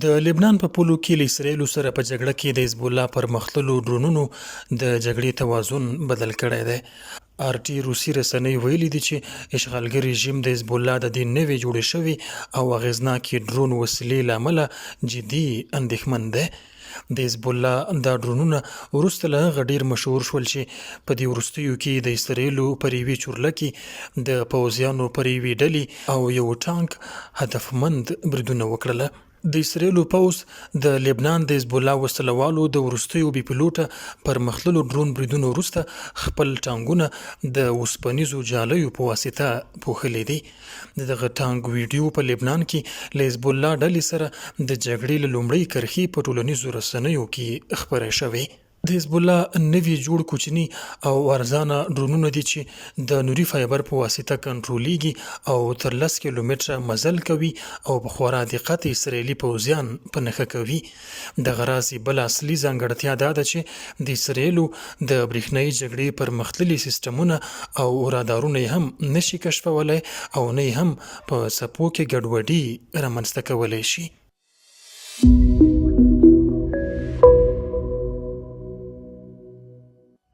د لبنان په پولو کې له اسراییلو سره په جګړه کې د حزب الله پرمختللو ډرونونو د جګړې توازن بدل کړی دی. آر ټي روسي رسنۍ ویلي دي چې اشغالګر رژیم د حزب الله د دې نوې جوړې شوې او اغېزناکې ډرون وسیلې له امله جدي اندېښمن دی. د حزب الله دا ډرونونه وروسته له هغه ډېر مشهور شول چې په دې وروستیو کې د اسراییلو پر یوې چورلکې، د پوځیانو پر یوې ډلې او یو ټانک هدفمند بریدونه وکړل. د اسراییلو پوځ د لبنان د حزب الله وسله والو د وروستیو بې پیلوټه پرمختللو ډرون بریدونو وروسته خپل ټانګونه د اوسپنیزو جالیو په واسطه پوښلي دي. د دغه ټانګ ویډیو په لبنان کې له حزب الله ډلې سره د جګړې له لومړۍ کرښې په ټولنیزو رسنیو کې خپره شوې. د حزب الله نوي جوړ کوچني او ارزانه ډرونونه دي چې د نوري فایبر په واسطه کنټرولېږي او تر لس کیلومتره مزل کوي او په خورا دقت اسراییلي پوځیان په نښه کوي. دغه راز یې بله اصلي ځانګړتیا دا ده چې د اسراییلو د برېښنايي جګړې پرمختللي سیسټمونه او رادارونه یې هم نه شي کشفولای او نه یې هم په څپو کې ګډوډي رامنځته کولی شي.